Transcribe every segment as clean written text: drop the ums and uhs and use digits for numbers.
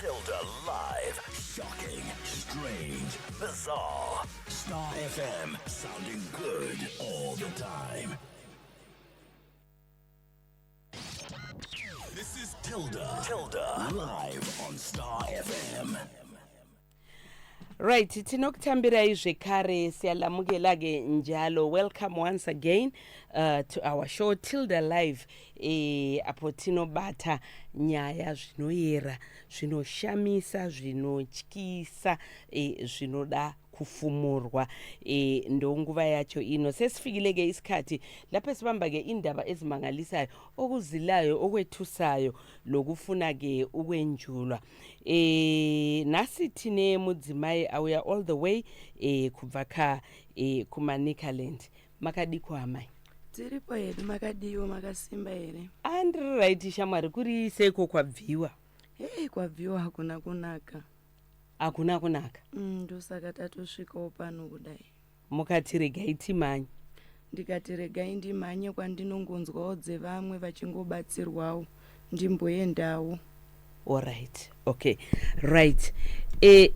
Tilda Live. Shocking, strange, bizarre. Star FM, sounding good all the time. This is Tilda. Tilda. Live on Star FM. Right, tinokutambirai zvekare. Siyalamukela-ke njalo. Welcome once again to our show Tilda Live, apo tinobata nyaya zvinoyera, zvinoshamisa, zvinotyisa, zvinoda kufumurwa. Ndonguva yacho ino. Sesifikile-ke isikhathi lapho esibamba-ke indaba ezimangalisayo, okuzilayo, okwethusayo, lokufuna-ke ukwenjulwa. Nhasi tine mudzimai auya all the way kubva ka kuManicaland. Makadiko, amai? Tiripo hedu. Makadiwo? Makasimba here? Andiri right, shamwari. Kuri seiko kwabviwa? Hei, kwabviwa hakuna kunaka. Hakuna kunaka? Ndosaka tatosvikawo pano kudai. Mukati regai timanye. Ndikati regai ndimhanye kwandinongonzwawo dzevamwe vachingobatsirwawo, ndimboendawo. Alright, okay, right.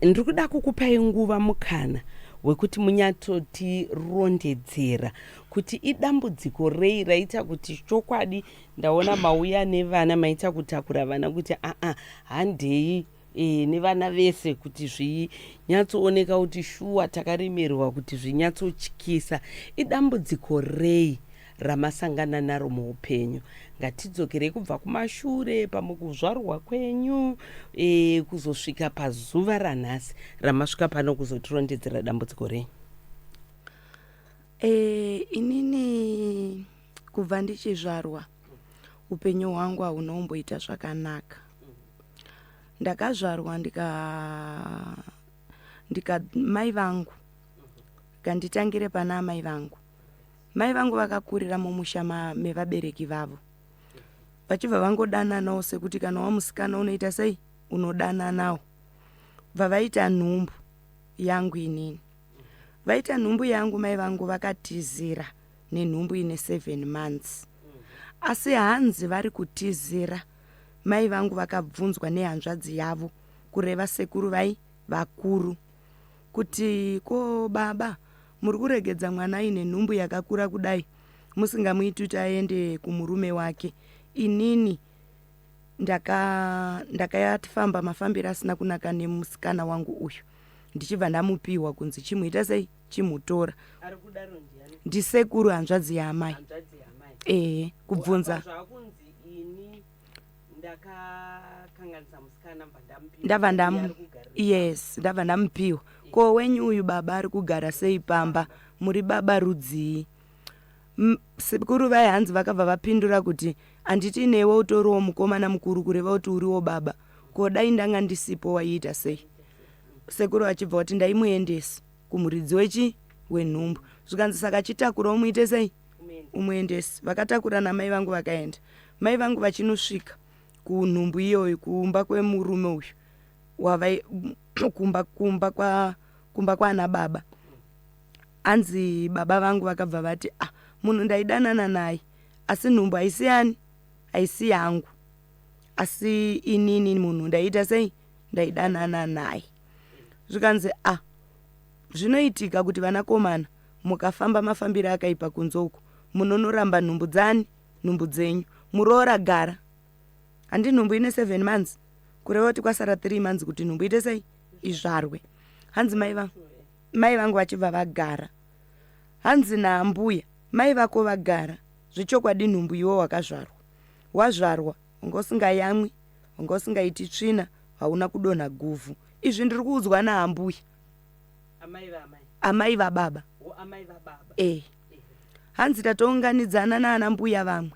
Ndiri kuda kukupai nguva, mukana wekuti munyatsotirondedzera kuti idambudziko rei raita kuti, chokwadi ndaona mauya nevana, maita kutakura vana, kuti aa, handei nevana vese kuti zvinyatsooneka kuti shuwa takaremerwa, kuti zvinyatsotyisa. Idambudziko rei ramasangana naro muupenyu? Ngatidzokerei kubva kumashure, pamwe kuzvarwa kwenyu, kuzosvika pazuva ranhasi ramasvika pano kuzotirondedzera dambudziko renyu. Inini kubva ndichizvarwa, upenyu hwangu haunomboita zvakanaka. Ndakazvarwa ndika mai vangu, nganditangire pana amai vangu. Mai vangu vakakurira mumusha mevabereki vavo, vachibva vangodananawo, sekuti kana wamusikana unoita sei, unodananawo. Bva vaita nhumbu yangu inini. Vaita nhumbu yangu, mai vangu vakatizira nenhumbu ine 7 months. Asi hanzi vari kutizira, mai vangu vakabvunzwa nehanzvadzi yavo, kureva sekuru vai vakuru, kuti ko baba, muri kuregedza mwana aine nhumbu yakakura kudai, musingamuiti kuti aende kumurume wake? Inini ndakafamba mafambiro asina kunaka nemusikana wangu uyu, ndichibva ndamupiwa kunzi chimuita sei, chimutora. Ari kudaro ndiani? Ndisekuru, hanzvadzi yaamai. Hanzvadzi yamai. Ehe, kubvunza. Zvakunzi ini ndakakanganisa musikana, mbva ndamupiwa. Ndabva ndamu Iye ari kugarira. Yes, ndabva ndamupiwa. Ko wenyu uyu baba ari kugara sei pamba? Muri baba rudzii? Sekuru vai hanzi vakabva vapindura kuti, handiti newe utoriwo mukomana mukuru, kureva kuti uriwo baba? Ko dai ndanga ndisipo, waiita sei? Sekuru achibva kuti ndaimuendesa kumuridzi wechi wenhumbu. Zvikanzi saka chitakura, umuite sei, umuendesi. Vakatakura namai vangu, vakaenda. Mai vangu vachinosvika kunhumbu iyoyo, kumba kwemurume uyu wavai, kumba kwana baba, hanzi baba vangu vakabva vati, ah, munhu ndaidanana naye, asi nhumbu haisi yani, haisi yangu, asi inini munhu ndaiita sei, ndaidanana naye. Zvikanzi, ah, zvinoitika kuti vanakomana mukafamba mafambiro akaipa kunze uku, munonoramba nhumbu dzani, nhumbu dzenyu. Muroora gara, handi nhumbu ine 7 months, kureva kuti kwasara 3 months kuti nhumbu ite sei, izvarwe. Hanzi mai vangu vachibva vagara. Hanzi naambuya, mai vako vagara zvechokwadi nhumbu, iwe wakazvarwa, wazvarwa wanga usingayamwi, wanga usingaiti tsvina, hauna kudonha guvhu. Izvi ndiri kuudzwa naambuya. Amai vaamai? Amai vababa. O, amai vababa. E, hanzi tatounganidzana naana mbuya vamwe,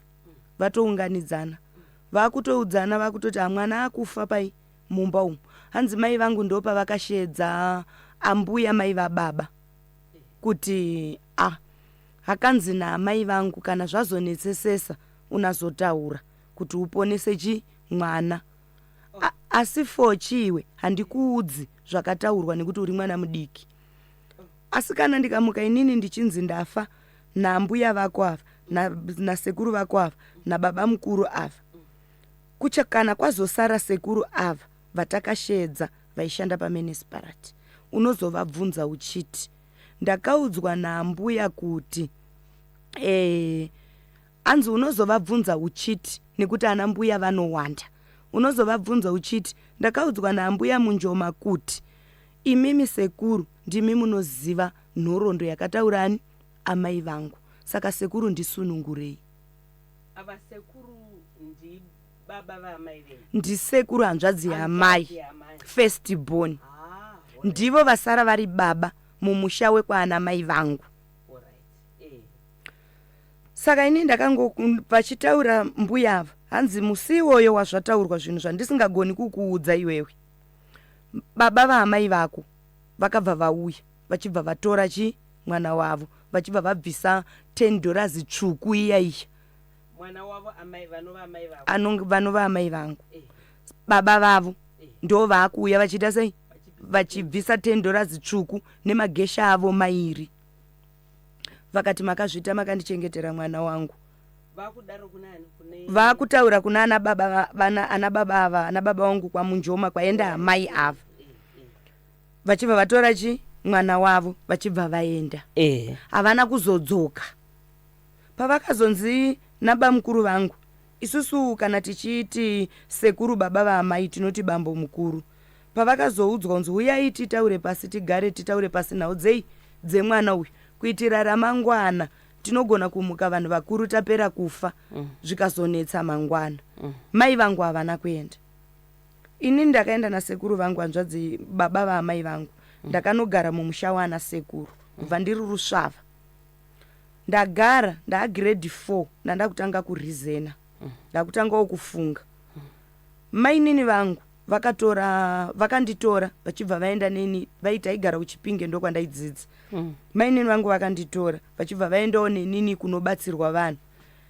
vatounganidzana, vakutoudzana, vakutoti hamwana akufa pai mumba umu. Hanzi mai vangu ndo pavakashedza ambuya mai vababa kuti a hakanzi naamai vangu, kana zvazonetsesesa unazotaura kuti uponese chi mwana. Asi for chiiwe handikuudzi zvakataurwa nekuti uri mwana mudiki. Asi kana ndikamuka inini ndichinzi ndafa naambuya vako ava, nasekuru vako ava, nababa mukuru ava, kucha kana kwazosara sekuru ava. Vatakasheedza vaishanda pamunicipality. Unozovabvunza uchiti ndakaudzwa naambuya kuti hanzi unozovabvunza uchiti, nekuti ana mbuya vanowanda, unozovabvunza uchiti ndakaudzwa naambuya Munjoma kuti imimi sekuru ndimi munoziva nhoroondo yakataurani amai vangu, saka sekuru ndisunungurei. Ava sekuru ndibaba vaamai venyu? Ndisekuru hanzvadzi yaamai. Hanzvadzi yaamai. First born. Ah, alright. Ndivo vasara vari baba mumusha wekwaana mai vangu. Saka ini ndakango vachitaura mbuya ava, hanzi musi iwoyo wazvataurwa zvinhu zvandisingagoni kukuudza iwewe, baba vaamai vako vakabva vauya, vachibva vatora chi mwana wavo, vachibva vabvisa $10 tsvuku iya iya. Mwana wavo amai vanova amai vavo? Vanova amai vangu. Baba vavo ndo vaakuuya vachiita sei? Vachibvisa $10 tsvuku nemagesha avo mairi, vakati makazviita, makandichengetera mwana wangu. Vakudaro kunani? Kune Vaakutaura kuna ana baba ana baba ava, ana baba vangu kwaMunjoma kwaenda amai ava, vachibva vatora chi mwana wavo, vachibva vaenda. Havana kuzodzoka. Pavakazonzi nabamukuru vangu, isusu kana tichiti sekuru baba vaamai tinoti bambo mukuru, pavakazoudzwa kunzi uyai titaure pasi, tigare titaure pasi nhau dzei dzemwana uyu, kuitira ramangwana tinogona kumuka vanhu vakuru tapera kufa, zvikazonetsa mangwana. Mai vangu havana kuenda. Ini ndakaenda nasekuru vangu, hanzvadzi baba vaamai vangu. Ndakanogara mumusha waana sekuru kubva ndiri rusvava. Ndagara ndaagrade 4, ndanda kutanga kureasona, ndakutangawo kufunga. Mainini vangu vakatora, vakanditora, vachibva vaenda neni. Vaitaigara kuChipinge, ndokwandaidzidza. Mainini vangu vakanditora, vachibva vaendawo nenini kunobatsirwa vanhu.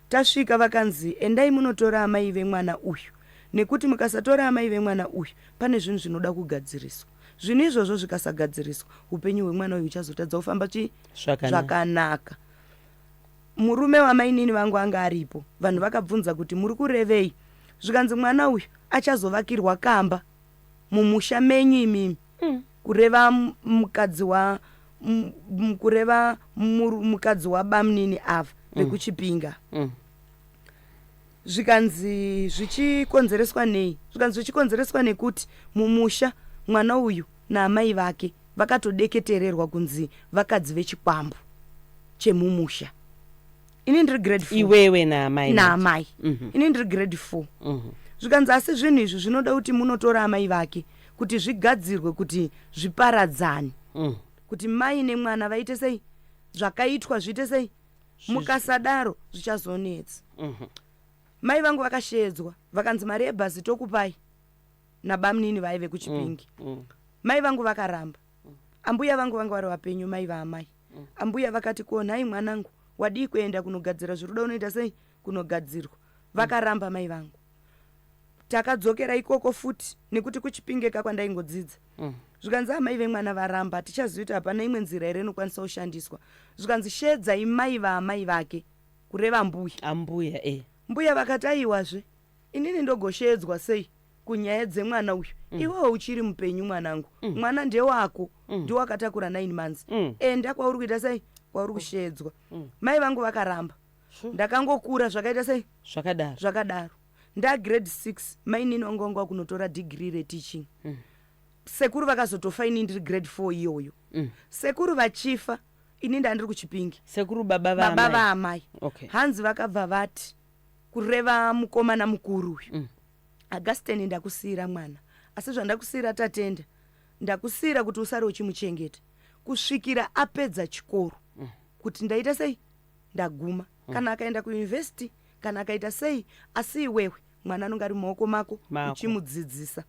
Tasvika vakanzi endai munotora amai vemwana uyu, nekuti mukasatora amai vemwana uyu pane zvinhu zvinoda kugadziriswa. Zvinhu izvozvo zvikasagadziriswa, upenyu hwemwana uyu huchazotadza kufamba chi zvakanaka. Zvakanaka. Murume wamainini vangu anga aripo. Vanhu vakabvunza kuti muri kurevei? Zvikanzi mwana uyu achazovakirwa kamba mumusha menyu imimi, kureva mukadzi wa kureva mukadzi wabamnini ava vekuChipinga. Zvikanzi zvichikonzereswa nei? Zvikanzi zvichikonzereswa nekuti mumusha mwana uyu naamai vake vakatodeketererwa kunzi vakadzi vechikwambo chemumusha. Ini ndiri grade 4. Iwewe naamai? Naamai. Ini ndiri grade 4. Zvikanzi asi zvinhu izvi zvinoda kuti munotora amai vake kuti zvigadzirwe, kuti zviparadzane, kuti mai nemwana vaite sei, zvakaitwa zviite sei. Mukasadaro zvichazonetsa. Mai vangu vakashedzwa, vakanzi mari yebhazi tokupai nabamnini vaive kuChipingi. Mai vangu vakaramba. Ambuya vangu vanga vari vapenyu, mai vaamai. Ambuya vakati ko nhai mwanangu, wadii kuenda kunogadzira zviri kuda unoita sei kunogadzirwa? Vakaramba mai vangu. Takadzokera ikoko futi, nekuti kuChipingeka kwandaingodzidza. Zvikanzi amai vemwana varamba, hatichazivi kuti hapana imwe nzira here inokwanisa kushandiswa. Zvikanzi shedzai mai vaamai vake, kureva mbuya. Ambuya e. Mbuya vakati aiwazve, inini ndogoshedzwa sei kunyaya dzemwana uyu? Iwewe uchiri mupenyu mwanangu, mwana ndewako, ndiwo akatakura 9 months. Enda kwauri kuita sei, kwauri kushedzwa. Mai vangu vakaramba. Ndakangokura zvakaita sei? Zvakadaro. Zvakadaro. Ndagrade 6, mainini vangu vanga vakunotora degree reteaching. Sekuru vakazotofa ini ndiri grade 4 iyoyo. Sekuru vachifa ini ndandiri kuChipingi. Sekuru baba baba vaamai? Vaamai. Hanzi vakabva vati, kureva mukomana mukuru uyu, "Augustine, ndakusiyira mwana, asi zvandakusiyira Tatenda, ndakusiyira kuti usare uchimuchengeta kusvikira apedza chikoro, kuti ndaita sei, ndaguma, kana akaenda kuyunivhesiti, kana akaita sei, asi iwewe mwana anonge ari mumaoko mako, Mako. uchimudzidzisa.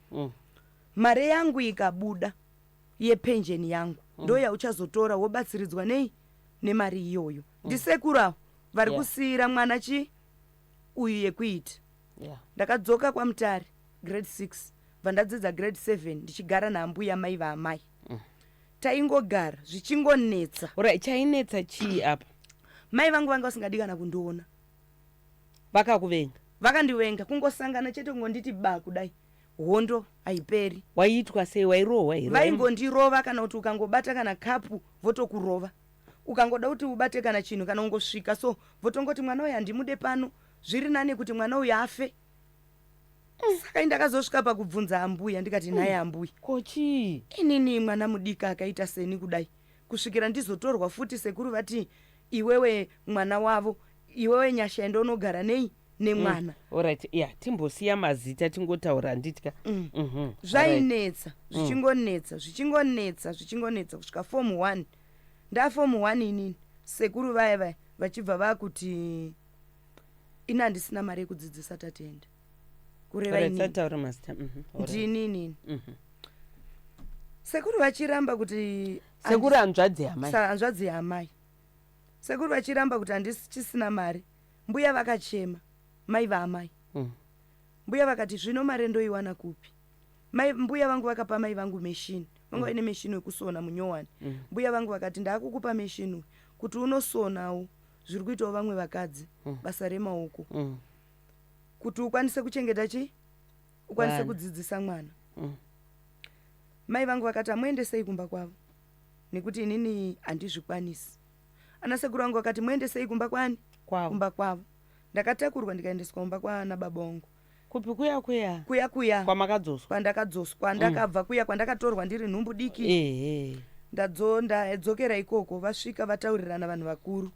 Mari yangu ikabuda yepenjeni yangu, ndo yauchazotora wobatsiridzwa nei nemari iyoyo." Ndisekuru avo vari kusiyira mwana chi uyu yekuita. Ndakadzoka kwaMutare grade 6, bva ndadzidza grade 7 ndichigara naambuya mai vaamai. Taingogara zvichingonetsa. Alright, chainetsa chii apa? Mai vangu vanga vasingadi kana kundiona. Vakakuvenga? Vakandivenga. Kungosangana chete, kungonditi ba kudai. Hondo haiperi. Waiitwa sei? Wairohwa here? Vaingondirova, kana kuti ukangobata kana kapu votokurova, ukangoda kuti ubate kana chinhu, kana ungosvika so votongoti mwana uyu handimude pano, zviri nane kuti mwana uyu afe. Saka indakazosvika pakubvunza ambuya, ndikati, "Nhai ambuya, Ko chii? inini mwana mudiki akaita seni kudai, kusvikira ndizotorwa futi, sekuru vati iwewe mwana wavo, iwewe Nyasha, enda unogara nei nemwana." Alright, ya, timbosiya mazita, tingotaura, handitya. Zvainetsa, zvichingonetsa, zvichingonetsa, zvichingonetsa kusvika form 1. Ndaform 1 inini, sekuru vaya vaya vachibva vakuti ini handisina mari yekudzidzisa Tatenda, kureva Alright, inini. Sataura mazita. Alright. Ndini inini. Sekuru vachiramba kuti Sekuru hanzvadzi yamai? Hanzvadzi yaamai. Sekuru vachiramba kuti handichisina mari. Mbuya vakachema, mai vaamai. Mbuya vakati, "Zvino mari ndoiwana kupi?" Mai, mbuya vangu vakapa mai vangu meshini, vanga vaine meshini wekusona munyowani. Mbuya vangu vakati, "Ndaakukupa meshini uyu kuti unosonawo zviri kuitawo vamwe vakadzi, basa remaoko, kuti ukwanise kuchengeta chi ukwanise Vana. kudzidzisa mwana." Mai vangu vakati, "Amuendesei kumba kwavo nekuti inini handizvikwanisi." Ana sekuru vangu vakati, "Muendesei kumba kwani?" Kwavo. Kumba kwavo. Ndakatakurwa ndikaendeswa kumba kwaana baba vangu. Kupi? Kuya kuya? Kuya kuya. Kwamakadzoswa? Kwandakadzoswa, kwandakabva kuya, kwandakatorwa ndiri nhumbu diki. Ndadzokera ikoko. Vasvika vataurirana vanhu vakuru,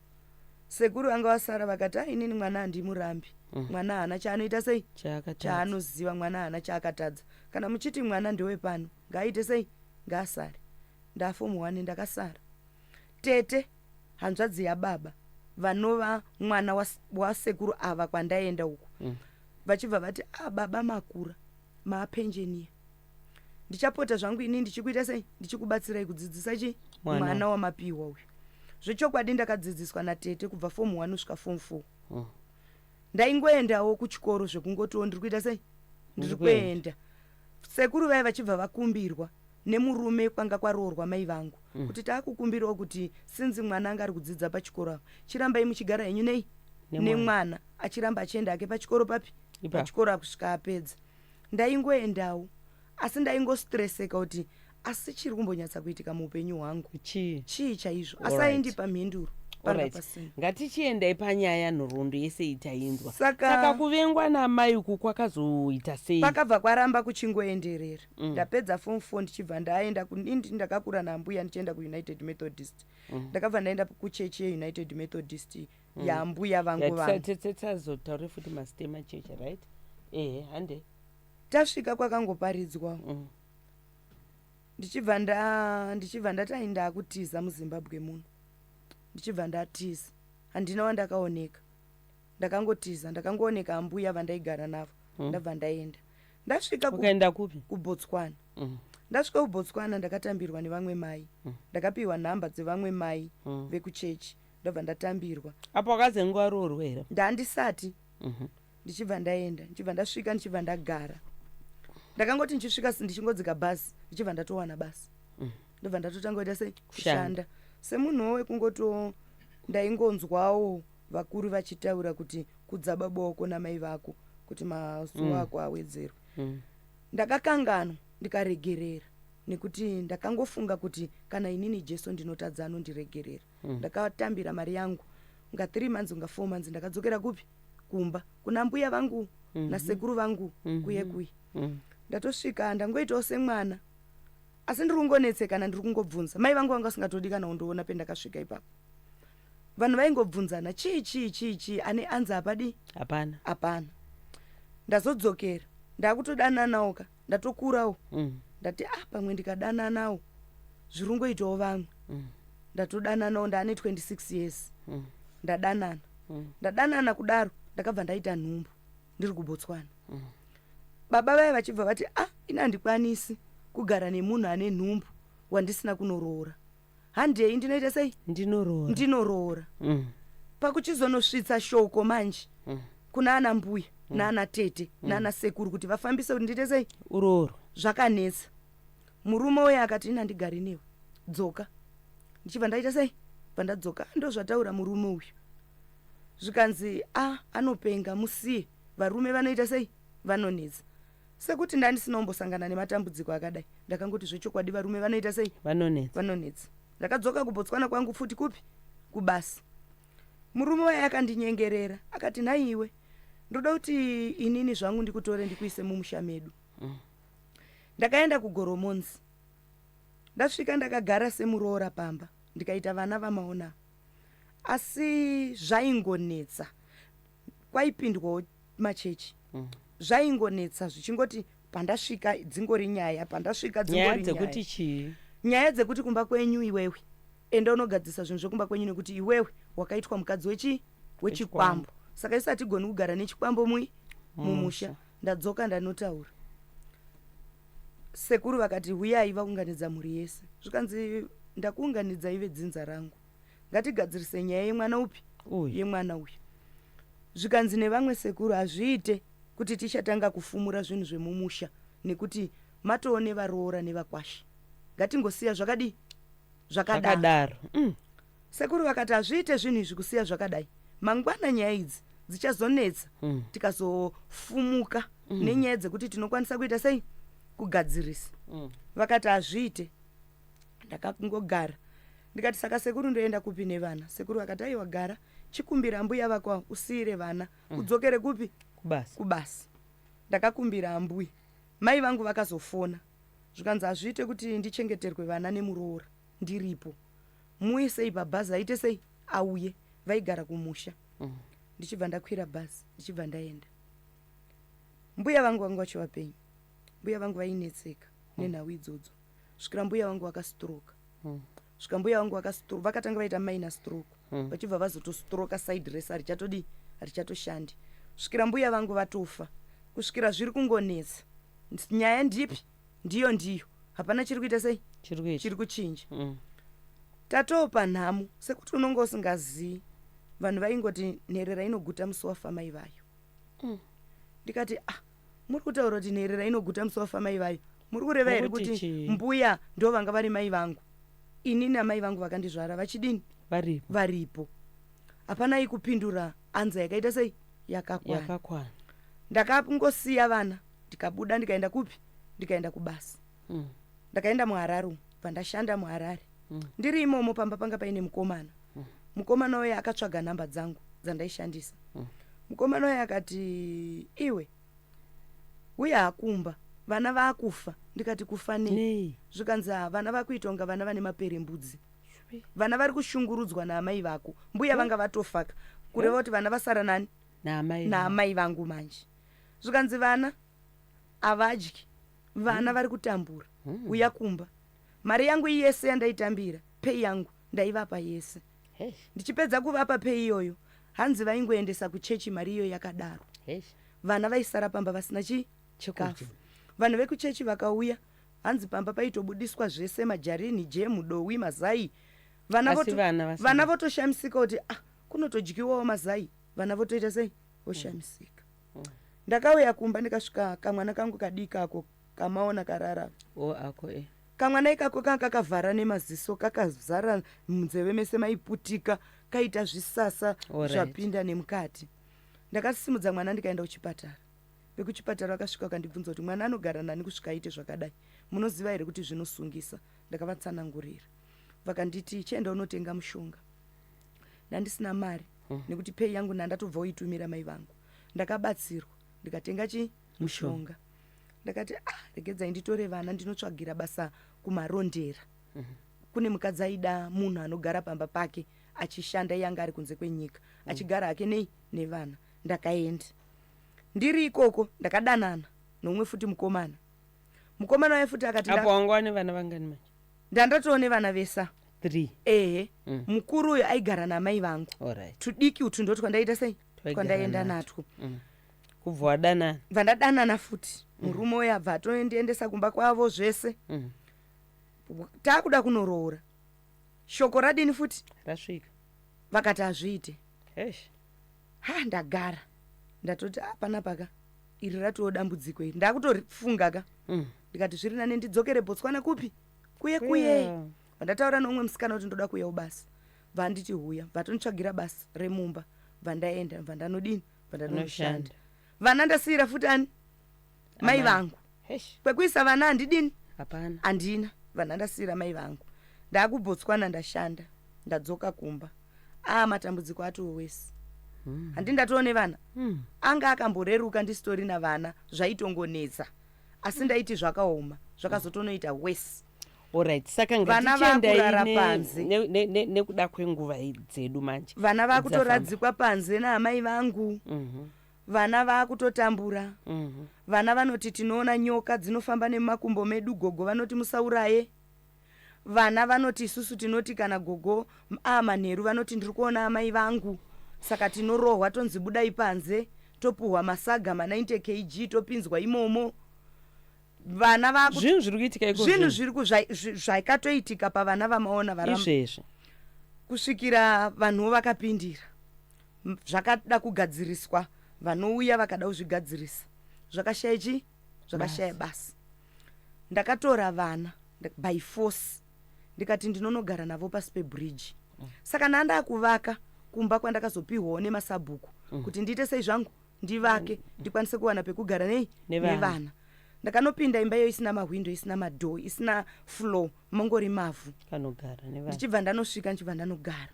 sekuru vanga vasara vakati, "A, inini mwana handimurambi. Mwana haana chaanoita sei, Chaakatadza. chaanoziva. Mwana haana chaakatadza. Kana muchiti mwana ndewepano, ngaaite sei, ngaasare." Ndaform 1, ndakasara. Tete, hanzvadzi yababa, vanova mwana wasekuru ava kwandaenda uku, vachibva vati, "A, baba makura, maapensioner, ndichapota zvangu ini ndichikuita sei, ndichikubatsirai kudzidzisa chi Mwana. mwana wamapiwa uyu." Zvechokwadi ndakadzidziswa natete kubva form 1 kusvika form 4. Ndaingoendawo kuchikoro zvekungotiwo ndiri kuita sei, ndiri Ndiri kuenda. kuenda. Sekuru vaya vachibva vakumbirwa nemurume kwanga kwaroorwa mai vangu kuti, "Taakukumbirawo kuti sinzi mwana anga ari kudzidza pachikoro apa, chirambai muchigara henyu nei Nemwana. nemwana, achiramba achienda hake pachikoro papi?" Ipapo. Pachikoro apa kusvika apedza. Ndaingoendawo, asi ndaingostreseka kuti asi chiri kumbonyatsa kuitika muupenyu hwangu Chii? chii chaizvo? Asi aindipa mhinduro panga pasina. Ngatichiendai panyaya, nhoroondo yese itainzwa. Saka Kuvengwa namai uku kwakazoita sei? Pakabva kwaramba kuchingoenderera. Ndapedza form 4, ndichibva ndaenda indi ndakakura nambuya ndichienda kuUnited Methodist. Ndakabva ndaenda kuchechi yeUnited Methodist yambuya vangu vangu. Tisazotaure futi mazita emachechi, right? Ehe, hande. Tasvika kwakangoparidzwa, ndichibva ndati, "Ai, ndaakutiza muZimbabwe muno." Ndichibva ndatiza, handina wandakaoneka, ndakangotiza. Ndakangooneka ambuya vandaigara navo. Ndabva ndaenda, ndasvika Ukaenda kupi? kuBotswana. Ndasvika kuBotswana, ndakatambirwa nevamwe mai. Ndakapiwa nhamba dzevamwe mai vekuchechi, ndabva ndatambirwa. Apo wakazenge waroorwa here? Ndandisati. Ndichibva ndaenda, ndichibva ndasvika, ndichibva ndagara. Ndakangoti ndichisvika, ndichingodzika bhazi, ndichibva ndatowana basa. Ndobva ndatotanga kuita sei? Kushanda. Kushanda semunhuwo wekungoto. Ndaingonzwawo vakuru vachitaura kuti kudza baba wako namai vako kuti mazuva ako awedzerwe. Ndakakanganwa, ndikaregerera, nekuti ndakangofunga kuti kana inini Jesu ndinotadza, anondiregerera. Ndakatambira mari yangu, nga 3 months, unga 4 months, ndakadzokera kupi? Kumba kuna mbuya vangu nasekuru vangu kuye kuye. Ndatosvika, ndangoitawo semwana, asi ndiri kungonetsekana, ndiri kungobvunza. Mai vangu vanga vasingatodi kana kundiona pendakasvika ipapo. Vanhu vaingobvunzana, chii, chii, chii, chii, ane anzi hapadi? Hapana. Hapana. Ndazodzokera, ndakutodananawo ka, ndatokurawo. Ndati, "Ah, pamwe ndikadananawo zviri kungoitawo vamwe." Ndatodananawo, ndaane 26 years. Ndadanana. Ndadanana kudaro, ndakabva ndaita nhumbu ndiri kuBotswana. Baba vaya vachibva vati, "Ah, ini handikwanisi kugara nemunhu ane nhumbu wandisina kunoroora. Handei ndinoita sei?" Ndinoroora. Ndinoroora. Pakuchizonosvitsa shoko manje kuna ana mbuya naana tete naana sekuru kuti vafambise kuti ndiite sei? Uroorwa. Zvakanetsa. Murume uyo akati, "Ini handigari newe, dzoka." Ndichibva ndaita sei? Bva ndadzoka. Ndo zvataura murume uyu, zvikanzi, "A, anopenga, musiye. Varume vanoita sei? Vanonetsa." Sekuti ndandisina kumbosangana nematambudziko akadai, ndakangoti zvechokwadi varume vanoita sei? Vanonetsa. Vanonetsa. Ndakadzoka kuBotswana kwangu futi kupi? Kubasa. Murume waye akandinyengerera akati, nhai iwe, ndoda kuti inini zvangu ndikutore ndikuise mumusha medu. Ndakaenda kuGoromonzi. Ndasvika ndakagara semuroora pamba, ndikaita vana vamaona, asi zvaingonetsa. Kwaipindwawo machechi. Zvaingonetsa zvichingoti pandasvika dzingori nyaya, pandasvika Nyaya dzingori dzekuti nyaya. Chii? Nyaya dzekuti kumba kwenyu iwewe enda unogadzisa zvinhu zvekumba kwenyu, nekuti iwewe wakaitwa mukadzi wechi wechikwambo, saka isu hatigoni kugara nechikwambo mui mumusha. Ndadzoka ndanotaura, sekuru vakati huyai, vaunganidza mhuri yese. Zvikanzi, ndakuunganidzai vedzinza rangu, ngatigadzirise nyaya yemwana upi? Uyu. Yemwana uyu. Zvikanzi nevamwe sekuru, hazviite kuti tichatanga kufumura zvinhu zvemumusha, nekuti matoo nevaroora nevakwasha, ngatingosiya zvakadii? Zvakadaro. Zvakadaro. Sekuru vakati hazviite zvinhu izvi kusiya zvakadai, mangwana nyaya idzi dzichazonetsa tikazofumuka nenyaya dzekuti tinokwanisa kuita sei kugadzirisa. Vakati hazviite. Ndakangogara, ndikati, saka sekuru, ndoenda kupi nevana? Sekuru vakati, aiwa, gara, chikumbira mbuya vako usiyire vana, udzokere kupi? Kubasa. Kubasa. Ndakakumbira ambuya. Mai vangu vakazofona, zvikanzi hazviite kuti ndichengeterwe vana nemuroora ndiripo, muisei pabhazi aite sei auye. Vaigara kumusha. Ndichibva ndakwira bhazi, ndichibva ndaenda. Mbuya vangu vanga vachivapenyu. Mbuya vangu vainetseka nenhau idzodzo svikira mbuya vangu vakastroka. Svika mbuya vangu vakatanga vaita minor stroke, vachibva vazotostroka, side rese harichatodii, harichatoshandi, svikira mbuya vangu vatofa. Kusvikira zviri kungonetsa, nyaya ndipi? Ndiyo ndiyo, hapana chiri kuita sei? Chiri kuita. Chiri kuchinja. Tatopa nhamo sekuti unonge usingazii. Vanhu vaingoti nherera inoguta musi wafa mai vayo. Ndikati, ah, muri kutaura kuti nherera inoguta musi wafa mai vayo, muri kureva here Muri kuti kuti chii? mbuya ndo vanga vari mai vangu? Inini amai vangu vakandizvara vachidini? Varipo. Varipo. Hapanai kupindura, anza yakaita sei? Yakakwana. Yakakwana. Ndakangosiya vana, ndikabuda, ndikaenda kupi? Ndikaenda kubasa. Ndakaenda muHarare umu, bva ndashanda muHarare. Ndiri imomo pamba panga paine mukomana. Mukomana uye akatsvaga nhamba dzangu dzandaishandisa. Mukomana uye akati, iwe, uye hakumba vana vaakufa. Ndikati, kufa nei? Nei? Zvikanzi, ha, vana vakuita kunga vana vane maperembudzi, vana vari kushungurudzwa naamai vako. Mbuya vanga vatofaka, kureva kuti vana vasara nani? Naamai. Naamai vangu manje. Zvikanzi vana havadyi, vana vari kutambura, uya kumba. Mari yangu yese yandaitambira, pay yangu, ndaivapa yese. Ndichipedza kuvapa pay iyoyo, hanzi vaingoendesa kuchechi mari iyoyo yakadaro. Vana vaisara pamba vasina chii? Chekudya. Chikafu. Vanhu vekuchechi vakauya, hanzi pamba paitobudiswa zvese, majarini, jemu, dowi, mazai. Vana Asi vana vasina. Vana votoshamisika kuti, ah, kunotodyiwawo mazai. Vana votoita sei? Voshamisika. Ndakauya kumba, ndikasvika kamwana kangu kadiki ako kamaona karara. O, ako e. Kamwana ikako kanga kakavhara nemaziso, kakazara munzeve mese maiputika, kaita zvisasa zvapinda nemukati. Ndakasimudza mwana, ndikaenda kuchipatara. Vekuchipatara vakasvika vakandibvunza kuti mwana anogara nani kusvika aite zvakadai, munoziva here kuti zvinosungisa? Ndakavatsanangurira, vakanditi chienda unotenga mushonga. Ndandisina mari nekuti pay yangu ndandatobva uitumira mai vangu. Ndakabatsirwa, ndikatenga chi mushonga. Ndakati, ah, regedzai nditore vana ndinotsvagira basa kuMarondera. Kune mukadzi aida munhu anogara pamba pake achishanda, iye anga ari kunze kwenyika, achigara hake nei nevana. Ndakaenda. Ndiri ikoko ndakadanana nomumwe futi mukomana. Mukomana waye futi akati Apo wanga wane vana vangani manje? Ndandatoo vana vesa. Three. Ehe. Mukuru uyo aigara namai vangu. Tudiki utu ndo twandaita sei? Twaigara Twandaenda natwo. natwo. Kubva wadanana. Bva ndadanana futi murume uyo, abva atondiendesa kumba kwavo zvese. Taakuda kunoroora, shoko radini futi? Rasvika. Vakati hazviite. Hesh. Ha, ndagara ndatoti, ah, panapaka iri ratiwo dambudziko iri, ndakutorifunga ka. Ndikati zviri nane ndidzokere Botswana kupi kuye kuye. Vandataura neumwe musikana kuti ndoda kuuyawo basa, bva anditi huya, bva tonditsvagira basa remumba, bva ndaenda, bva ndanodini, bva ndanoshanda. Unoshanda. Vana ndasiyira futi ani? Mai Amai. vangu. Hesh, Kwekuisa vana handidini? Hapana. Handina vana, ndasiyira mai vangu. NdaakuBotswana, ndashanda, ndadzoka kumba, aa matambudziko atoo wese. Handi ndatoo nevana. Anga akamboreruka ndisitorina vana, zvaitongonetsa, asi ndaiti zvakaoma, zvakazotonoita wese. Alright, saka Vana ngatichiendai vakurara panze. nekuda kwenguva dzedu manje. Vana Dzafamba. vakutoradzikwa panze naamai vangu. Vana vaakutotambura. Vana vanoti tinoona nyoka dzinofamba nemakumbo medu, gogo vanoti musauraye. Vana vanoti isusu tinoti kana gogo amanheru vanoti ndiri kuona amai vangu, saka tinorohwa, tonzi budai panze, topuhwa masaga ma90 kg, topinzwa imomo. Vana vaku Zvinhu zviri kuitika iko. Zvinhu zviri zvakatoitika pavana vamaona varamba Izvezvi. Kusvikira vanhuwo vakapindira. Zvakada kugadziriswa, vanouya vakada kuzvigadzirisa, zvakashaya chi zvakashaya basa. Ndakatora vana by force, ndikati ndinonogara navo pasi pebridge. Saka ndandakuvaka kumba kwandakazopihwawo nemasabhuku kuti ndiite sei zvangu, ndivake, ndikwanise kuwana pekugara nei. Nevana. Nevana. Ndakanopinda imba iyo isina mahwindo, isina madoor, isina floor, mongori mavhu. Kanogara nevana. Ndichibva ndanosvika, ndichibva ndanogara,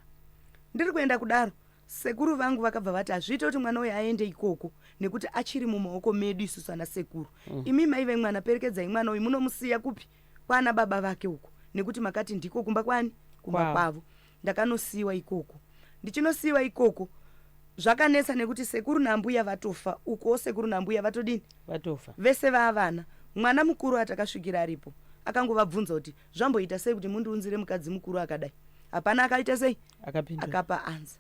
ndiri kuenda kudaro, sekuru vangu vakabva vati hazviite kuti mwana uyu aende ikoko nekuti achiri mumaoko medu isusu ana sekuru. Imi mai vemwana, perekedzai mwana uyu, munomusiya kupi? Kwana baba vake uko, nekuti makati ndiko kumba kwani? Kumba Kwavo. kwavo. Ndakanosiyiwa ikoko. Ndichinosiyiwa ikoko zvakanetsa nekuti sekuru nambuya vatofa, ukowo sekuru nambuya vatodini? Vatofa. Vese vaavana. Mwana mukuru atakasvikira aripo akangovabvunza kuti zvamboita sei kuti mundiunzire mukadzi mukuru akadai. Hapana akaita sei? Akapindura. Akapa anza.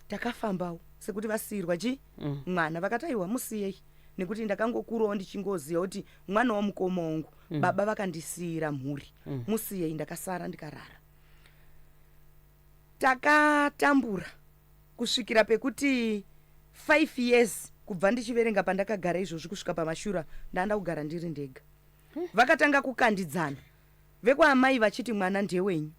Takafambawo sekuti vasiyirwa chi mwana. Vakati aiwa, musiyei, nekuti ndakangokurawo ndichingoziva kuti mwana wamukoma wangu, baba vakandisiyira mhuri, musiyei. Ndakasara ndikarara. Takatambura kusvikira pekuti 5 years kubva ndichiverenga pandakagara izvozvi kusvika pamashura, ndaanda kugara ndiri ndega. Vakatanga kukandidzana, vekwaamai vachiti mwana ndewenyu,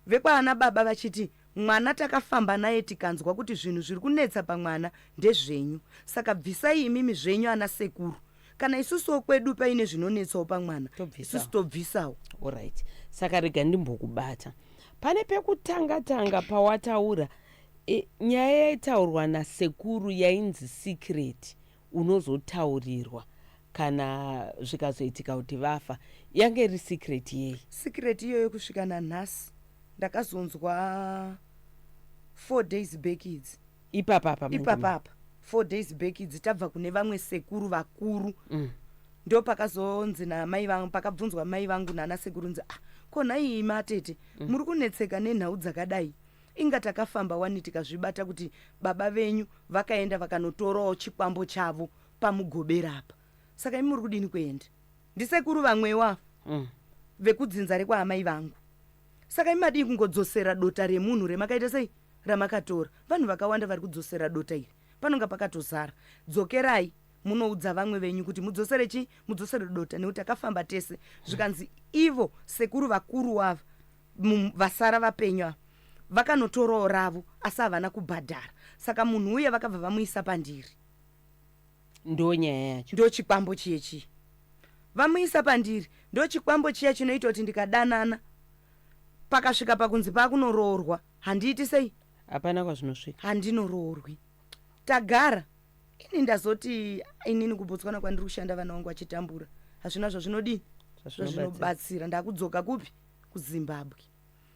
vekwaana baba vachiti mwana takafamba naye tikanzwa kuti zvinhu zviri kunetsa pamwana ndezvenyu, saka bvisai imimi zvenyu ana sekuru. Kana isusuwo kwedu paine zvinonetsawo pamwana, Tobvisawo. isusu tobvisawo. Alright, saka rega ndimbokubata pane pekutanga tanga pawataura. Nyaya yaitaurwa nasekuru yainzi secret, unozotaurirwa kana zvikazoitika kuti vafa. Yange iri secret yei? Secret iyoyo kusvika nanhasi, ndakazonzwa 4 days back idzi. Ipapapa manje? Ipapapa, 4 days back idzi, tabva kune vamwe sekuru vakuru. Ndo pakazonzi namai vangu, pakabvunzwa mai vangu nana sekuru nzi, "Ah, ko nhai matete, muri kunetseka nenhau dzakadai? Inga takafamba wani tikazvibata kuti baba venyu vakaenda vakanotorawo chikwambo chavo pamugobera apa, saka imi muri kudini kuenda?" Ndisekuru vamwewo ava vekudzinza rekwaamai vangu. "Saka imi madii kungodzosera dota remunhu remakaita sei, ramakatora? Vanhu vakawanda vari kudzosera dota iri, panonga pakatozara. Dzokerai munoudza vamwe venyu kuti mudzosere chi mudzosere dota, nekuti takafamba tese." Zvikanzi ivo sekuru vakuru ava vasara vapenyu ava vakanotorawo ravo, asi havana kubhadhara, saka munhu uye vakabva vamuisa pandiri. Ndo nyaya yacho. Ndo chikwambo chiye chiya vamuisa pandiri, ndo chikwambo chiya chinoita kuti ndikadanana, pakasvika pakunzi pakunoroorwa, handiiti sei? Hapana kwazvinosvika. Handinoroorwi. Tagara ini ndazoti inini kuBotswana kwandiri kushanda, vana vangu vachitambura, hazvina zvazvinodini. Zvazvinobatsira. Zvazvinobatsira. Ndakudzoka kupi? KuZimbabwe.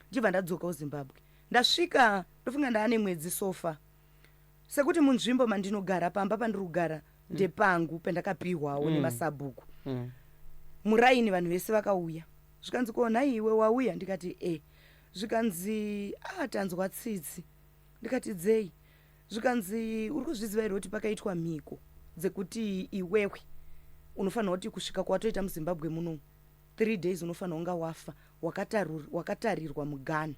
Ndichibva ndadzoka kuZimbabwe, ndasvika, ndofunga ndaane mwedzi sofa, sekuti munzvimbo mandinogara, pamba pandiri kugara ndepangu pendakapihwawo nemasabhuku. Muraini vanhu vese vakauya, zvikanzi, "Ko nhai iwe wauya?" Ndikati, "E." Zvikanzi, "A, tanzwa tsitsi." Ndikati, "Dzei?" Zvikanzi, "Uri kuzviziva here kuti pakaitwa mhiko dzekuti iwewe unofanira kuti kusvika kwatoita muZimbabwe munomu 3 days unofanira kunga wafa, wakatarirwa muganhu?"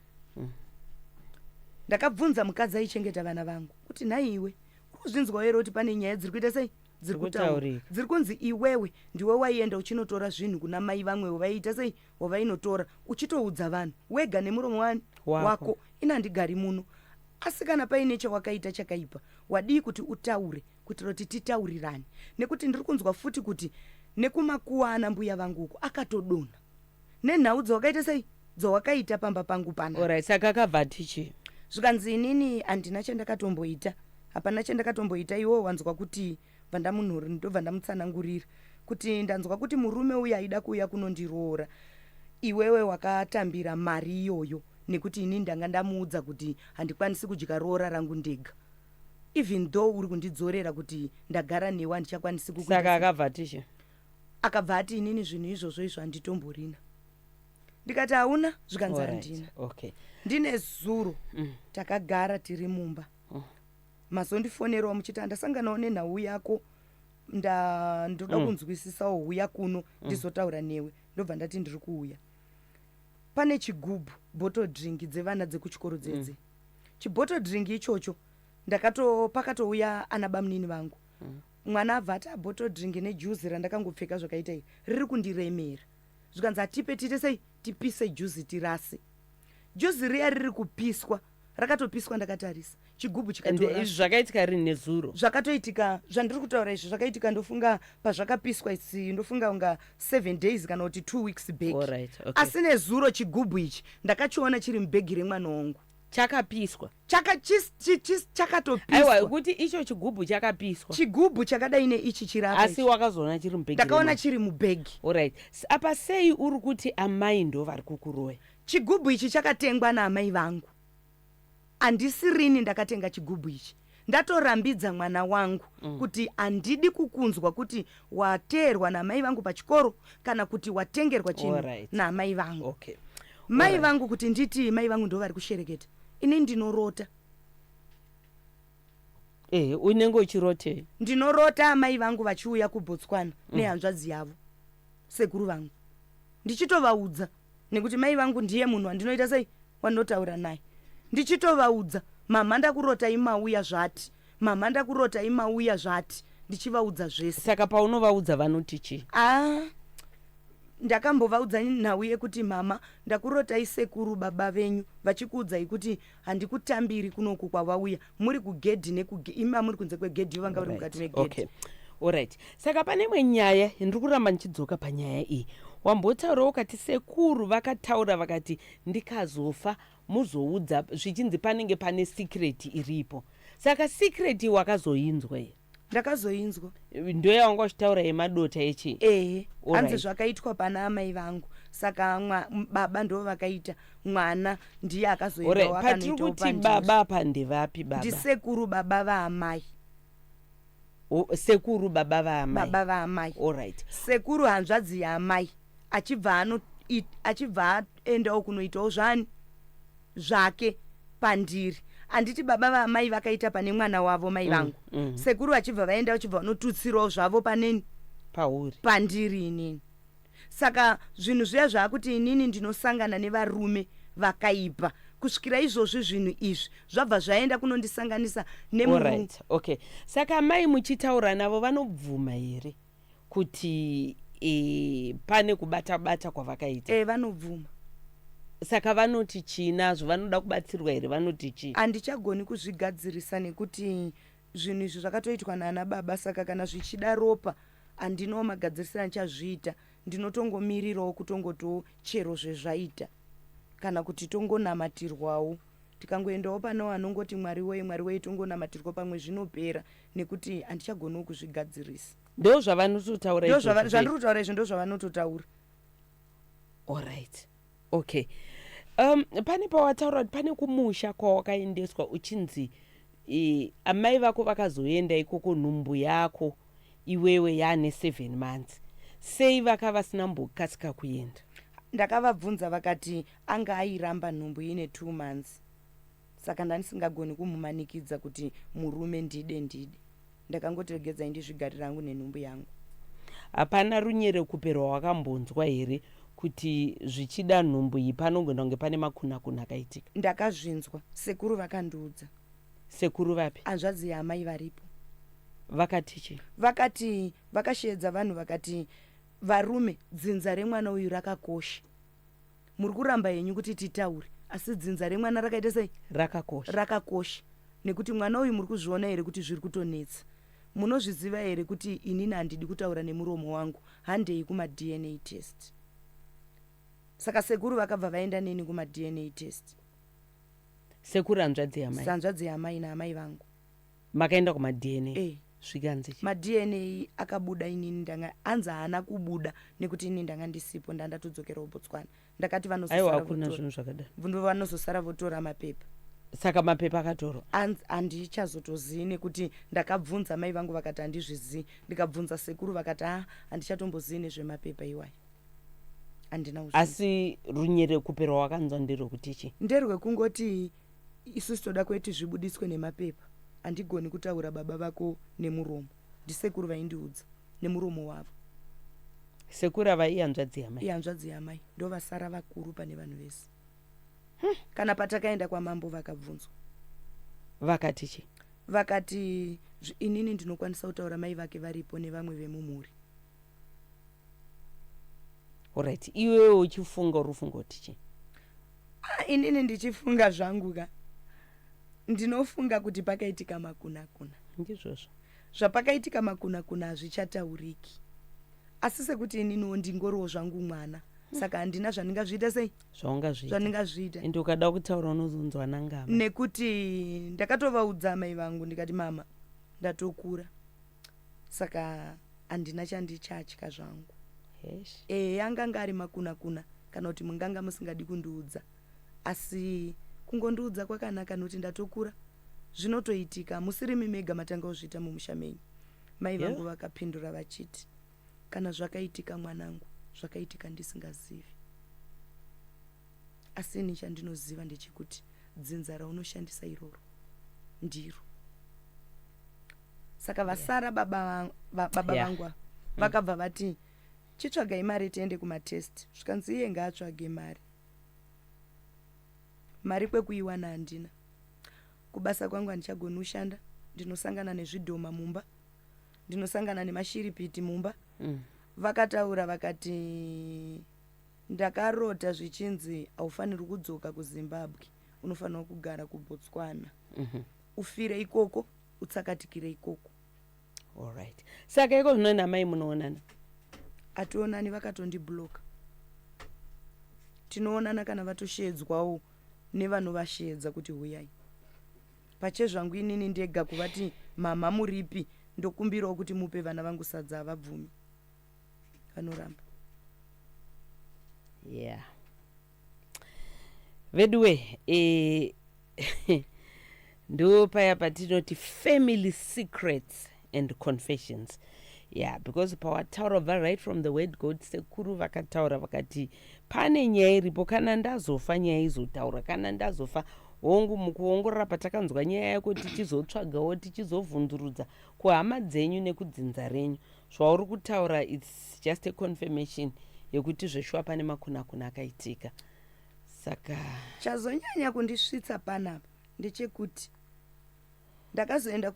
Ndakabvunza mukadzi aichengeta vana vangu kuti, "Nhai iwe, uri kuzvinzwa here kuti pane nyaya dziri kuita sei, dziri kutaura, kutaurika. Dziri kunzi iwewe ndiwe waienda uchinotora zvinhu kuna mai vamwe vaiita sei, wavainotora, uchitoudza vanhu wega nemuromo wani?" Wako. "Wako. Ina handigari muno, asi kana paine chawakaita chakaipa, wadii kuti utaure? Kuitira kuti titaurirane, nekuti ndiri kunzwa futi kuti nekumakuwa ana mbuya vangu uku akatodonha nenhau dzawakaita sei, dzawakaita pamba pangu pana. Alright, saka akabva atichi? Zvikanzi, "Inini handina chandakatomboita, hapana chandakatomboita. Iwewo wanzwa kuti bva ndamunhuri." Ndobva ndamutsanangurira kuti ndanzwa kuti murume uyu aida kuuya kunondiroora, iwewe wakatambira mari iyoyo, nekuti inini ndanga ndamuudza kuti handikwanisi kudya roora rangu ndega, even though uri kundidzorera kuti ndagara newe, handichakwanisi kukuita. Saka akabva atichi? Akabva ati, "Inini zvinhu izvozvo izvo handitomborina." Ndikati, "Hauna?" Zvikanzi, "Handina." Ndine zuro takagara tiri mumba, mazondifonerawo muchiti handasanganawo nenhau yako, ndoda kunzwisisawo, huya kuno ndizotaura newe. Ndobva ndati ndiri kuuya. Pane chigubhu bottle drink dzevana dzekuchikoro dzedze, chibottle drink ichocho ndakato pakatouya ana bamunini vangu. Mwana abva ati, "Abottle drink nejuzi randakangopfeka zvakaita iri riri kundiremera." Zvikanzi, "Atipe tiite sei, tipise juzi tirase." Juzi riya riri kupiswa, rakatopiswa ndakatarisa, chigubhu And chikatoraswa. Izvi zvakaitika rini? Nezuro? Zvakatoitika, zvandiri kutaura izvi zvakaitika, ndofunga pazvakapiswa isi, ndofunga unga 7 days kana kuti 2 weeks back. Alright, okay. Asi nezuro chigubhu ichi ndakachiona chiri mubhegi remwana wangu. Chakapiswa? Chaka Aiwa, chakatopiswa. Kuti icho chigubhu chakapiswa? Chigubhu chakadai neichi chirapa Asi ichi. wakazoona chiri mubhegi Ndakaona remwana. chiri mubhegi. Alright, apa sei uri kuti amai ndo vari kukuroya? Chigubhu ichi chakatengwa naamai vangu, handisirini ndakatenga chigubhu ichi. Ndatorambidza mwana wangu kuti handidi kukunzwa kuti wateerwa namai vangu pachikoro kana kuti watengerwa chinhu naamai vangu. Mai vangu, kuti nditi mai vangu ndo vari kushereketa, ini ndinorota. Unenge uchirotei? Ndinorota amai vangu vachiuya kuBotswana nehanzvadzi yavo, sekuru vangu, ndichitovaudza, nekuti mai vangu ndiye munhu wandinoita sei, wandinotaura naye. Ndichitovaudza, "Mama, ndakurotai mauya zvati, mama, ndakurotai mauya zvati," ndichivaudza zvese. Saka paunovaudza vanoti chii? A, ndakambovaudza nhau yekuti, "Mama, ndakurotai sekuru baba venyu vachikuudzai kuti handikutambiri kunoku kwavauya, muri kugedhi imi muri kunze kwegedhi, vanga vari mukati megedhi." Okay, alright, saka pane imwe nyaya, ndiri kuramba ndichidzoka panyaya iyi. Wambotaurawo ukati sekuru vakataura vakati, "Ndikazofa muzoudza," zvichinzi panenge pane secret iripo. Saka secret wakazoinzwa iyi? Ndakazoinzwa. Ndo yawanga uchitaura yemadota echii? Ehe. Hanzi zvakaitwa pana amai vangu, saka baba ndo vakaita, mwana ndiye akazoendawo Alright, patiri akanoitawo kuti pandiri. Baba apa ndevapi baba? Ndisekuru baba vaamai. Sekuru baba vaamai. Baba vaamai. Sekuru hanzvadzi yaamai, achibva achibva aendawo kunoitawo zvani zvake pandiri. Handiti baba vaamai vakaita pane mwana wavo, mai vangu? Sekuru vachibva vaenda, vachibva vanotutsirawo zvavo paneni. Pauri. Pandiri inini. Saka zvinhu zviya zvaakuti inini ndinosangana nevarume vakaipa kusvikira izvozvi, zvinhu izvi zvabva zvaenda kunondisanganisa nemurume. Alright, okay, saka mai muchitaura navo vanobvuma here kuti pane kubata-bata kwavakaita? E, vanobvuma. Saka vanoti chii nazvo? Vanoda kubatsirwa here? Vanoti chii? Handichagoni kuzvigadzirisa nekuti zvinhu izvi zvakatoitwa naana baba, saka kana zvichida ropa handinawo magadzirisiro andichazviita. Ndinotongomirirawo kutongotiwo chero zvezvaita, kana kuti tongonamatirwawo, tikangoendawo panewo anongoti, "Mwari wei, Mwari wei," tongonamatirwa, pamwe zvinopera, nekuti handichagoniwo kuzvigadzirisa. Ndo zvavanototaura Ndo izvozvo? Zvandiri kutaura izvo ndo zvavanototaura. Alright, okay, pane pawataura kuti pane kumusha kwawakaendeswa uchinzi amai vako vakazoenda ikoko nhumbu yako iwewe yaane 7 months. Sei vaka vasina mbokasika kuenda? Ndakavabvunza, vakati anga airamba nhumbu ine 2 months, saka ndandisingagoni kumumanikidza kuti murume ndide ndide. Ndakangoti regedzai ndizvigarira hangu nenhumbu yangu. Hapana runyerekupe rwawakambonzwa here kuti zvichida nhumbu iyi panogona kunge pane makunakuna akaitika? Ndakazvinzwa, sekuru vakandiudza. Sekuru vapi? Hanzvadzi yaamai varipo. Vakati chii? Vakati vakasheedza vanhu, vakati, "Varume, dzinza remwana uyu rakakosha. Muri kuramba henyu kuti titaure, asi dzinza remwana rakaita sei?" Rakakosha. Rakakosha, nekuti mwana uyu muri kuzviona here kuti zviri kutonetsa. Munozviziva here kuti inini handidi kutaura nemuromo wangu, handei kumaDNA test. Saka sekuru vakabva vaenda neni kumaDNA test. Sekuru hanzvadzi yamai? Hanzvadzi yamai naamai vangu. Makaenda kumaDNA? E. Zvikanzi chi? MaDNA akabuda, inini ndanga, hanzi haana kubuda nekuti inini ndanga ndisipo, ndandatodzokerawo Botswana. Ndakati Aiwa, vanozosara hakuna votora zvinhu zvakadaro. Vanozosara votora mapepa. Saka mapepa akatorwa? Handichazotozivi nekuti ndakabvunza mai vangu, vakati handizvizii. Ndikabvunza sekuru, vakati ha, handichatombozivi nezvemapepa iwayo, handina kuzvinzwa. Asi runyerekupe rwawakanzwa nderwekuti chi? Nderwekungoti isusu toda kweti zvibudiswe nemapepa, handigoni kutaura baba vako nemuromo. Ndisekuru vaindiudza nemuromo wavo. Sekuru ava ihanzvadzi yamai? Ihanzvadzi yamai, ndo vasara vakuru pane vanhu vese. Kana patakaenda kwamambo vakabvunzwa. Vakati chi? Vakati inini ndinokwanisa kutaura mai vake varipo nevamwe vemumhuri. Alright, iwewe uchifunga, uri kufunga kuti chi? Ah, inini ndichifunga zvangu ka, ndinofunga kuti pakaitika makunakuna. Ndizvozvo. Zvapakaitika makunakuna hazvichatauriki, asi sekuti ininiwo ndingoriwo zvangu mwana, saka handina zvandingazviita sei. Zvaungazviita. Zvandingazviita. Ende ukada kutaura unozonzwa nangama. Nekuti ndakatovaudza mai vangu, ndikati, "Mama, ndatokura, saka handina chandichatya zvangu." Hesh. E, anganga ari makunakuna kana kuti munganga musingadi kundiudza, asi kungondiudza kwakanaka nokuti ndatokura. Zvinotoitika, musirimi mega matanga kuzviita mumusha menyu. Mai vangu vakapindura vachiti, "Kana zvakaitika mwanangu, zvakaitika ndisingazivi, asi ini chandinoziva ndechekuti dzinza raunoshandisa iroro ndiro." Saka vasara baba vangu ava vakabva vati, "Chitsvagai mari tiende kumatest." Zvikanzi iye ngaatsvage mari. Mari kwekuiwana handina. Kubasa kwangu handichagoni kushanda, ndinosangana nezvidhoma mumba, ndinosangana nemashiripiti mumba. Vakataura vakati, "Ndakarota zvichinzi haufaniri kudzoka kuZimbabwe, unofanira kugara kuBotswana, ufire ikoko, utsakatikire ikoko." Alright, saka iko zvino namai munoonana? Hationani, vakatondibloka. Tinoonana kana vatoshedzwawo nevanovashedza kuti huyai. Pachezvangu inini ndega kuvati, "Mama, muripi? Ndokumbirawo kuti mupe vana vangu sadza," havabvumi, vanoramba. Yeah, veduwe, ndo paya patinoti family secrets and confessions. Yeah, because pawataura bva right from the word God, sekuru vakataura vakati pane nyaya iripo, kana ndazofa nyaya izotaura kana ndazofa. Hongu, mukuongorora patakanzwa nyaya yako, tichizotsvagawo, tichizovhunzurudza kuhama dzenyu nekudzinza renyu, zvauri kutaura, it's just a confirmation yekuti zveshuwa pane makunakuna akaitika. Saka Chazonyanya kundisvitsa panapa ndechekuti ndakazoenda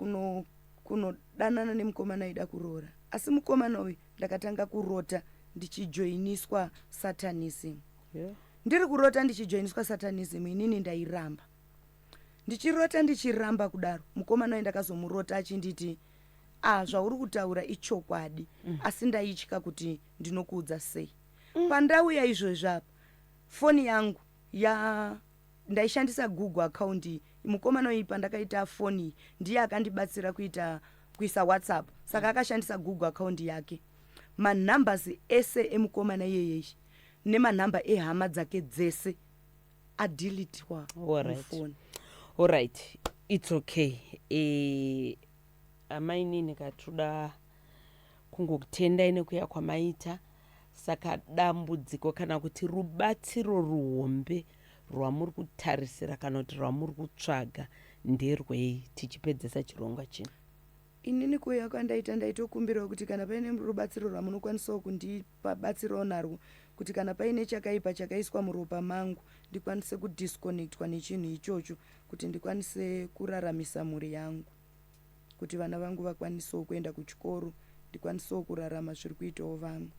kunodanana nemukomana aida kuroora, asi mukomana uyu ndakatanga kurota ndichijoiniswa satanism. Ndiri kurota ndichijoiniswa satanism, inini ndairamba. Ndichirota ndichiramba kudaro, mukomana uyu ndakazomurota achinditi, "A, zvauri kutaura ichokwadi, asi ndaitya kuti ndinokuudza sei." Pandauya izvozvo apa, foni yangu ya ndaishandisa Google account iyi. Mukomana uyu pandakaita foni iyi ndiye akandibatsira kuita kuisa WhatsApp, saka akashandisa Google account yake. Manumbers ese emukomana iyeyeyi nemanhamba ehama dzake dzese adeletwa mufoni. Alright, it's okay. Amainini katoda kungokutendai nekuya kwamaita. Saka dambudziko kana kuti rubatsiro ruhombe rwamuri kutarisira kana kuti rwamuri kutsvaga nderwei, tichipedzesa chirongwa chino? Inini kuuya kwandaita, ndaitokumbirawo kuti kana paine rubatsiro rwamunokwanisawo kundipa batsirawo narwo, kuti kana paine chakaipa chakaiswa muropa mangu, ndikwanise kudisconnectwa nechinhu ichocho, kuti ndikwanise kuraramisa mhuri yangu, kuti vana vangu vakwanisewo kuenda kuchikoro, ndikwanisewo kurarama zviri kuitawo vamwe.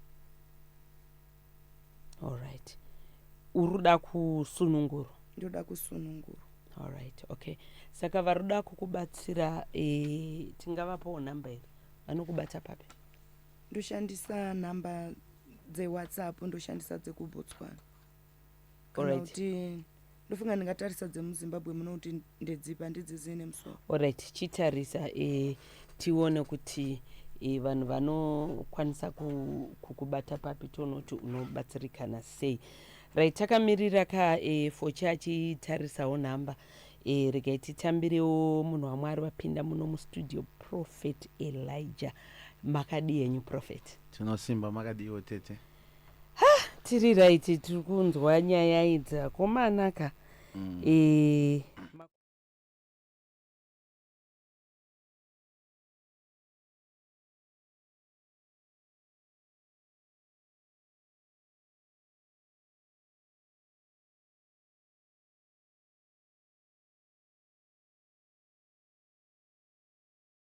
Alright, uri kuda kusunungurwa? Ndoda kusunungurwa. Alright, okay. Saka vari kuda kukubatsira, tingavapawo nhamba here? Vanokubata papi? Ndoshandisa nhamba dzeWhatsApp, ndoshandisa dzekuBotswana, kana kuti ndofunga ndingatarisa dzemuZimbabwe muno kuti ndedzipi, handidzizivi nemusoro. Alright, chitarisa tione kuti vanhu vanokwanisa kukubata papi, tione kuti unobatsirikana sei. Right, takamirira ka Fochi achitarisawo nhamba, regai titambirewo munhu waMwari vapinda muno mustudio, Prophet Elijah. Makadi henyu, Prophet? Tinosimba, makadiwo, tete? Tiri right. Tiri kunzwa nyaya idzi, akomanaka.